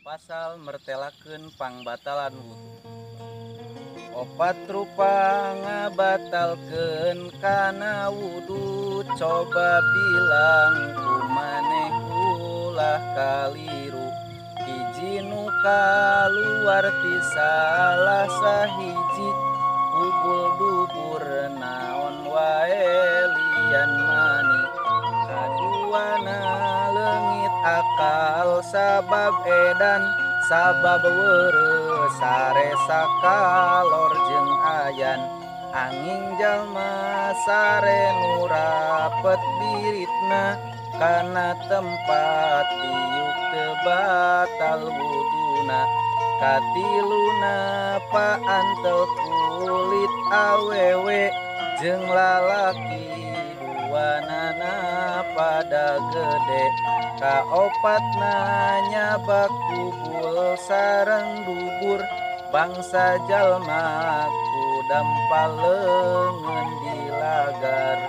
Pasal mertelakeun pangbatalan wudu. Opat rupa ngabatalkeun kana wudu, coba bilang ku maneh ulah kaliru. Hiji nu kaluar ti salah sahiji, kubul dubur naon wae lian mani. Kaduana leungit akal sabab edan, sabab weureu sare sakalor jeung ayan. Angin jalma sare nu rapet biritna, kana tempat diuk teu batal wuduna. Katiluna paantel kulit awewe jeung lalaki duanana pada gede. Kaopatna nyabak kubul sareng dubur, bangsa jalma ku dampal leungeun di lagar.